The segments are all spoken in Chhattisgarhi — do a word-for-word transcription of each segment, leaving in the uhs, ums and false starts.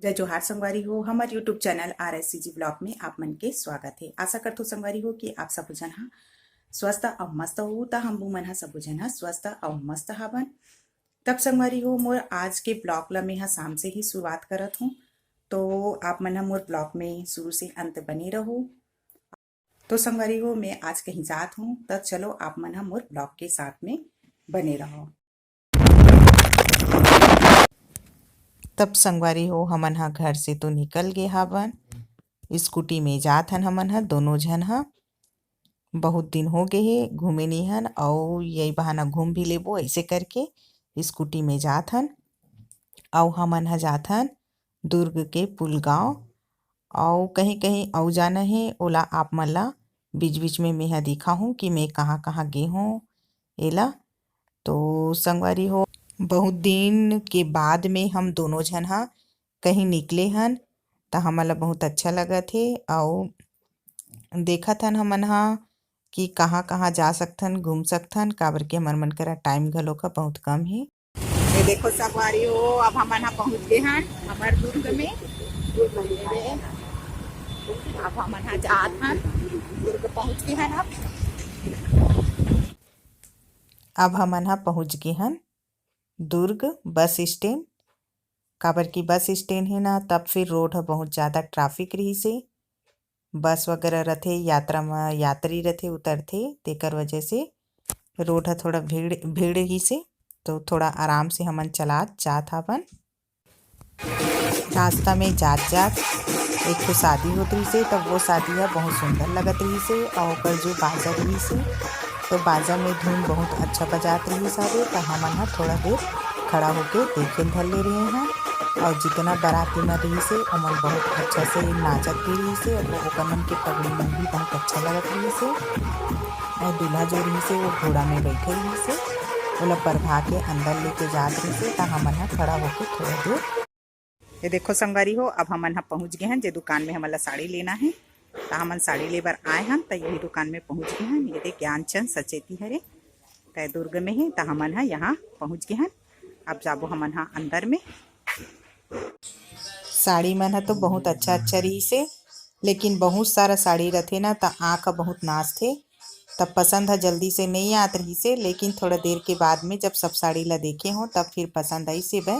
जय जोहार संगवारी हो, हमर YouTube channel R S C G blog में आप मन के स्वागत हे। आशा करथो संगवारी हो कि आप सबो झन ह स्वस्थ अउ मस्त हो, त हमू मन ह सबो झन ह स्वस्थ अउ मस्त हावन। तब संगवारी हो, मोर आज के ब्लॉग ल मैं ह शाम से ही शुरुआत करत हूँ, तो आप मन ह मोर ब्लॉग में शुरू से अंत बने रहो। तो संगवारी हो, मैं आज कहीं जात हूँ, त चलो आप मन ह मोर ब्लॉग के साथ में बने रहो। तब संगवारी हो, हमन ह घर से तो निकल गे हावन, स्कूटी में जात हन हमन ह दोनों झन ह। बहुत दिन हो गे हे घूमे नई हन, अउ यही बहाना घूम भी लेबो, ऐसे करके स्कूटी में जात हन। अउ हमन ह जात हन दुर्ग के पुलगांव, अउ कहीं कहीं अउ जाना हे, ओला आप मन ला बीच बीच में मेंहा दिखाहूँ कि मैं कहाँ कहाँ गे हूँ एला। तो संगवारी हो, बहुत दिन के बाद में हम दोनों झन ह कहीं निकले हन, त हमन ला बहुत अच्छा लगत हे। अउ देखत हन हमन ह कि कहाँ कहाँ जा सकथन, घूम सकथन, काबर कि हमर मन करा टाइम घलोक ह बहुत कम हे। ये देखो संगवारी हो, अब हमन ह पहुँच गे हन हमर दुर्ग में। अब हमन ह जात हन, दुर्ग पहुँच गे हन। अब अब हमन ह पहुँच गे हन दुर्ग बस स्टैंड, काबर कि बस स्टैंड हे ना, तब फिर रोड ह बहुत ज़्यादा ट्रैफिक रहिस हे, बस वगैरह रथे, यात्रा म यात्री रथे, उतरथे, तेकर वजह से रोड ह थोड़ा भीड़, भीड़ रहिस हे, तो थोड़ा आराम से हमन चलात जात हावन। रास्ता में जात जात एक ठो शादी होत रहिस हे, तब वो शादी ह बहुत सुंदर लगत रहिस हे, अउ ओकर जो बाजा रहिस हे, तो बाजा में धुन बहुत अच्छा बजात रहिस हवे, त हमन ह थोड़ा देर खड़ा होके देखे धर ले रहे हैं। अउ जितना बाराती मन रहिस हे, ओमन बहुत अच्छा से नाचत भी रहिस हे, अउ ओकर मन के पगड़ी मन भी बहुत अच्छा लगत रहिस हे। अउ दूल्हा जो रहिस हे, वो घोड़ा में बैठे रहिस हे, ओला परघा के अंदर लेके जात रहिस हे, त हमन ह खड़ा होके थोड़ा देर। ये देखो संगवारी हो, अब हमन ह पहुँच गे हन, जे दुकान में हमन ला साड़ी लेना हे, त हमन साड़ी ले बर आए हन, त यही दुकान में पहुँच गे हन। ये दे ज्ञानचंद सचेती हरे, त दुर्ग में हे, त हमन ह यहाँ पहुँच गे हन। अब जाबो हमन ह अंदर में। साड़ी मन ह तो बहुत अच्छा अच्छा रहिस हे, लेकिन बहुत सारा साड़ी रथे ना, त आँख ह बहुत नाचथे। तब पसंद ह जल्दी से नइ आत रहिस हे, लेकिन थोड़ा देर के बाद में जब सब साड़ी ला देखे हों, तब फिर पसंद आइस हे। बै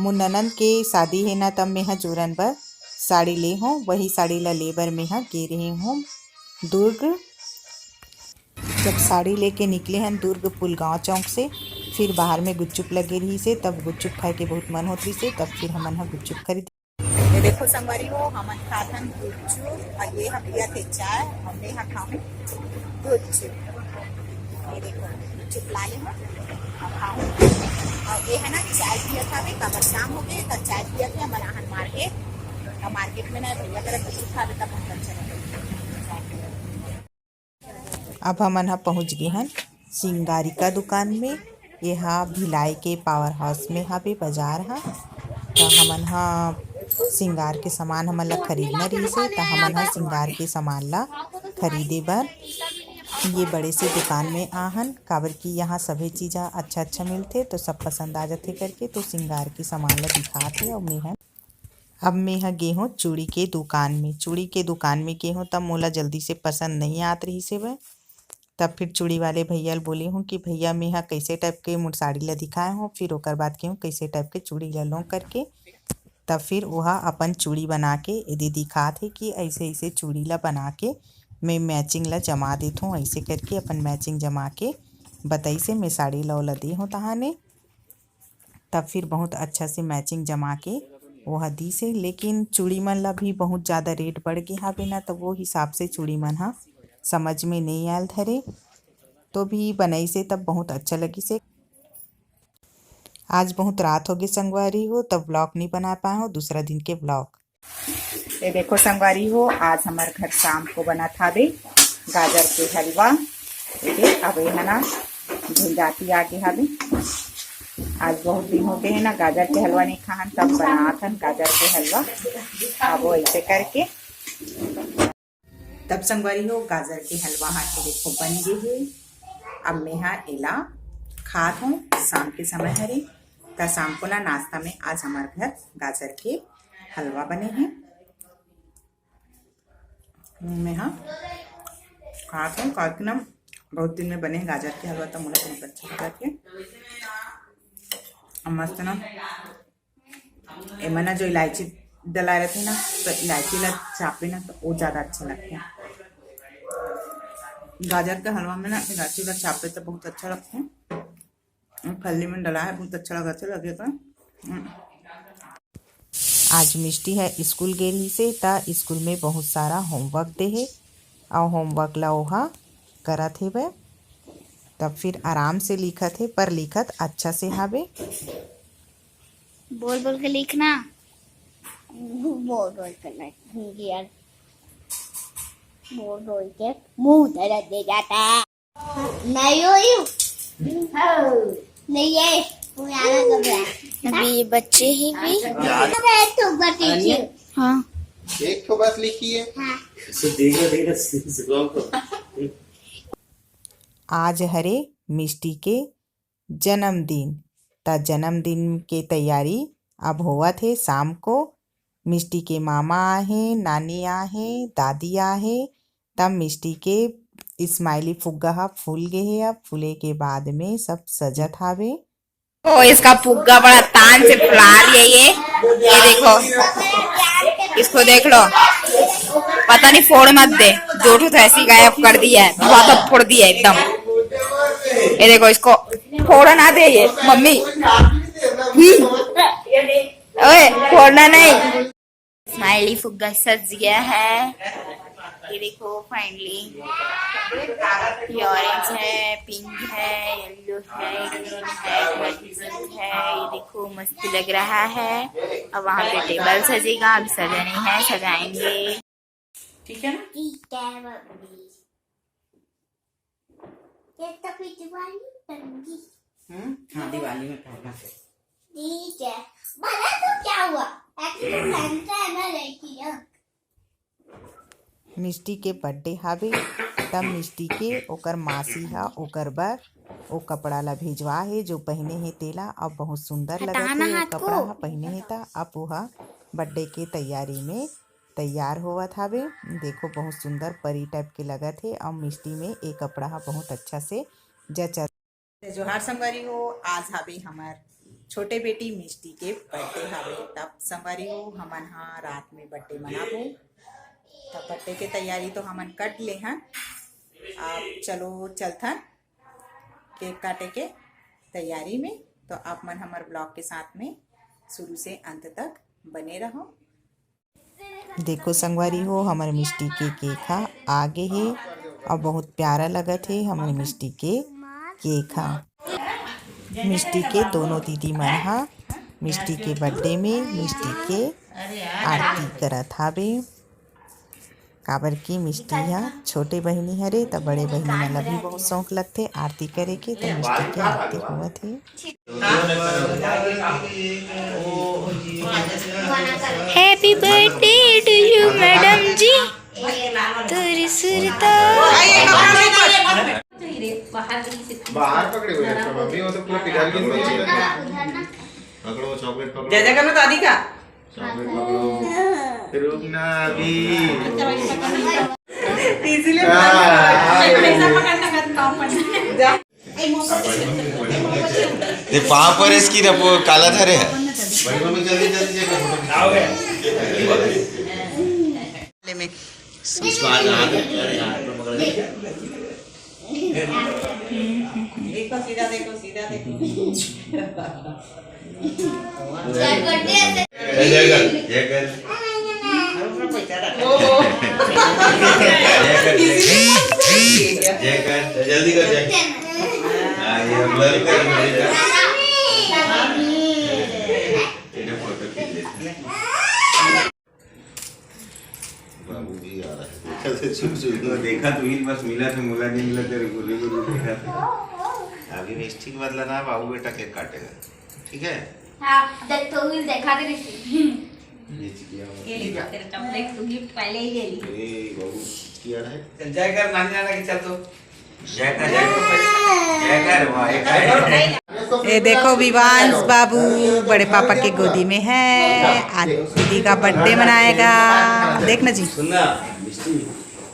मोर ननद के शादी हे ना, तब मेंहा जोरन बर साड़ी ले हों, वही साड़ी ला ले बर मेंहा गे रहे हों दुर्ग। जब साड़ी लेके निकले हन दुर्ग पुलगांव चौक से, फिर बाहर में गुपचुप लगे रहिस हे, तब गुपचुप खाए के बहुत मन होत रहिस हे, तब फिर हमन ह गुपचुप खरीद। ये देखो संगवारी हो, हमन खात हन गुपचुप, अउ ये ह पियत हे चाय, अउ मैं ह खाहूँ गुपचुप। ये देखो, गुपचुप ला ले हूँ, अउ खाहूँ। अउ ये ह ना चाय पियत हवे, काबर शाम हो गे, त चाय पियत हे, हमन आहन मार्केट। अउ मार्केट में ना भैया करा गुपचुप खाबे, त बहुत अच्छा लगथे। अब हमन ह पहुँच गे हन सिंगारिका दुकान में। ये हा भिलाई के पावर हाउस में हावे बाजार हा। त हमन ह सिंगार के सामान हमन ला खरीदना रहिस हे, त हमन ह सिंगार के सामान ला खरीदे बर ये बड़े से दुकान में आ हन, काबर कि यहाँ सभी चीज ह अच्छा अच्छा मिलथे, तो सब पसंद आ जाथे करके, तो सिंगार के सामान ला दिखात हे। अउ मेंहा अब मेंहा गे हों चूड़ी के दुकान में। चूड़ी के दुकान में गे हों, तब मोला जल्दी से पसंद नइ आत रहिस हे। तब फिर चूड़ी वाले भैया ल बोले हों कि भैया, मेंहा कइसे टाइप के मोर साड़ी ला दिखाए हों, फिर ओकर बाद गे हों कइसे टाइप के चूड़ी ला लों करके। तब फिर ओहा अपन चूड़ी बना के एदे दिखात हे कि अइसे अइसे चूड़ी ला बना के मैं मैचिंग ला जमा देथों, अइसे करके अपन मैचिंग जमा के बताइस हे। मैं साड़ी ला ओला दे हों तहाने। तब फिर बहुत अच्छा से मैचिंग जमा के ओहा दिस हे, लेकिन चूड़ी मन ला भी बहुत ज़्यादा रेट बढ़ गे हावे ना, त वो हिसाब से चूड़ी मन ह समझ में नइ आयल धरे। तो भी बनाइस हे, तब बहुत अच्छा लगिस हे। आज बहुत रात हो गे संगवारी हो, तब व्लॉग नइ बना पाए हों, दूसरा दिन के व्लॉग। ये देखो संगवारी हो, आज हमर घर शाम को बनत हावे गाजर के हलवा। ये दे, अब ये ह ना भुंजाती आगे हावे। आज बहुत दिन हो गे हे ना गाजर के हलवा नइ खाहन, तब बनात हन गाजर के हलवा। अब वो ऐसे करके, तब संगवारी हो, गाजर के हलवा हा के देखो बन गे हे। अब मेंहा एला खात हों, शाम के समय हरे। त शाम को ना नाश्ता में आज हमर घर गाजर के हलवा बने हे। मैं हा खात हूँ, काहे कि ना बहुत दिन में बने हे गाजर के हलवा, त मोला बहुत अच्छा लगत हे। अउ मस्त ना, एमा ना जो इलायची डलाए रहिथे ना, त इलायची ला चापे ना, त वो ज्यादा अच्छा लगथे। गाजर के हलवा में ना इलायची ला चापे त बहुत अच्छा लगथे। फल्ली में डला है, बहुत अच्छा लगा, अच्छा लगेगा। हम्म। आज मिष्टी ह स्कूल गे रहिसे, त स्कूल में बहुत सारा होमवर्क दे हे, अउ होमवर्क ला ओहा करत हेवय। तब फिर आराम से लिखत हे, पर लिखत अच्छा से हावे। बोल बोल के लिखना। बोल बोल के लिख यार। बोल बोल के मुंह दर्द दे जाता है। नहीं हो यू। नहीं है। पुराना कपड़ा। अभी ये बच्चे ही भी। अरे, तो बस लिखिए। हाँ। एक तो बस लिखिए। हाँ। इसे देखो, देखो, सुनो तो। आज हरे मिष्टी के जन्मदिन, त जन्मदिन के तैयारी अब होवत हे। शाम को मिष्टी के मामा आहे, नानी आहे, दादी आहे, तब मिष्टी के स्माइली फुग्गा ह फूल गे हे। अब फूले के बाद में सब सजत हावे। ओ, इसका फुग्गा बड़ा तान से फुला रही है ये। ये देखो, इसको देख लो, पता नहीं, फोड़ मत दे। दो ठो तो ऐसे ही गायब कर दिया है, बहुत फोड़ दिया है एकदम। ये देखो, इसको फोड़ो ना दे ये मम्मी। हम्म। ओए, फोड़ना नहीं। स्माइली फुग्गा सज गया है। ये देखो, फाइनली ये ऑरेंज है, पिंक है, येलो है, ग्रीन है, थोड़ा पिंक है। ये देखो, मस्त लग रहा है। अब वहाँ पे टेबल सजेगा, अभी सजा नहीं है, सजाएंगे। ठीक है ना? ठीक है मम्मी। ये तो फिर दिवाली बन गई। हम्म, हाँ, दिवाली में पहनना। ठीक है। भला तो क्या हुआ? एक्चुअली पहनता है ना लड़की लोग। मिष्टी के बर्थडे हावे, तब मिष्टी के ओकर मासी ह ओकर बर ओ कपड़ा ला भेजवा हे, जो पहिने हे तेला। अब बहुत सुंदर लगत हे ओ कपड़ा ह पहिने हे, त अब ओहा बर्थडे के तैयारी में तैयार होवत हावे। देखो, बहुत सुंदर परी टाइप के लगत हे, अउ मिष्टी में ए कपड़ा ह बहुत अच्छा से जचत। जोहार संगवारी हो, आज हावे हमर छोटे बेटी मिष्टी के बर्थडे हावे। तब संगवारी हो, हमन हा रात में बर्थडे मनाबो। तब बर्थडे के तैयारी तो हमन कर ले हन। अब चलो चलथन केक काटे के तैयारी में। तो आप मन हमर ब्लॉग के साथ में शुरू से अंत तक बने रहो। देखो संगवारी हो, हमर मिष्टी के केक ह आ गे हे अउ बहुत प्यारा लगत हे हमर मिष्टी के केक ह। मिष्टी के दोनों दीदी मन ह मिष्टी के बर्थडे में मिष्टी के आरती करत हावे, काबर कि मिष्टी ह छोटे बहिनी हरे, त बड़े बहिनी मन ला भी बहुत शौक लगथे आरती करे के, त मिष्टी के आरती होवत हे। Happy birthday to you madam जी, तोरी सुरता। बाहर पकड़े हुए हैं, मम्मी, वो तो पूरा पिघल के पकड़ो, चॉकलेट पकड़ो। जय जय करना दादी का। चॉकलेट पकड़ो। रुकना अभी। इसीलिए हाँ। पैसा पकड़ना मत पाँव पड़ना। ये पाँव पर इसकी ना वो काला धरे है। ले में। इसको हाथ, हाथ, हाथ पकड़ ले। देखो, सीधा देखो, सीधा देखो। जय कर, जय कर। जय कर, जय कर। जय कर, जल्दी कर, जय। हाँ, ये blur कर, blur कर। ये फोटो खींच लेते हैं। बाबू भी आ रहा है। देखा तो छुप छुप। तो देखा तो मिल, बस मिला तो मुला नहीं मिला, तेरे गुरु गुरु देखा था। अभी मिस्टी के बदला ना बाबू बेटा केक काटेगा, ठीक है? हाँ, देख तो मिल देखा दे रिश्ते। ये चिड़िया ये ले जा, तेरा चॉकलेट तू गिफ्ट पहले ही ले ली। ए बाबू, क्या है? चल जय कर, नानी नाना के चल तो। जय कर, जय कर। ये देखो, विवांश बाबू बड़े पापा के गोदी में है। आज दीदी का बर्थडे मनाएगा। देख ना जी। सुनना, मिस्टी,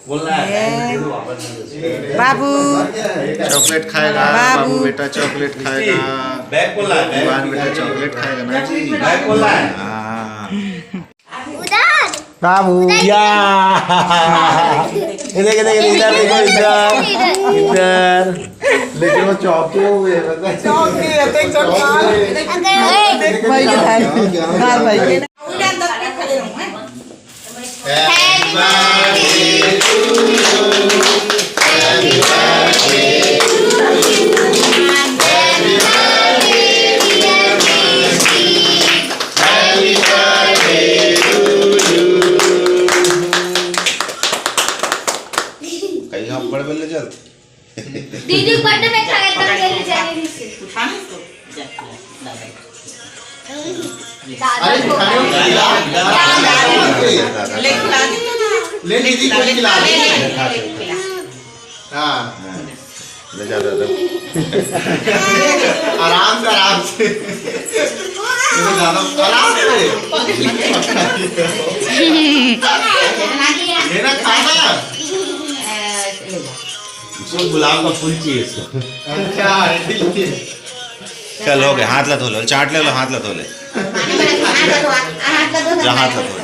बोलना है, ये दे दो वापस। बाबू। चॉकलेट खाएगा बाबू। बाबू बेटा, चॉकलेट खाएगा। बैग बोलना है, बैग। विवान बेटा चॉकलेट खाएगा ना जी। बैग बोलना है। हाँ। उधर। बाबू। या। ये देख, ये देख, इधर देखो, इधर। इधर। लेकिन वो चौंके हुए हैं, पता है? चौंके रहते हैं, चौंके। अगर भाई के साथ। हाँ, भाई के। कहीं हम बड़े बल्ले चलते। दीदी बर्थडे में खाया था, मेरी जलेबी से। उठा नहीं तो। दादा अरे, को उठाने को खिला। दादा को खिला। ले, खिला दे। ले, दीदी को खिला दे। ले, ले, ले, ले, खिला। हाँ। ले जा, जा, जा। आराम से, आराम से। इधर जाना, आराम से। ये ना खाना। इसको गुलाब का फूल चाहिए इसको। अच्छा, ठीक है। चल, हो गया, हाथ ला धो ले, चाट ले लो, हाथ ला धो ले। जा, हाथ ला धो ले।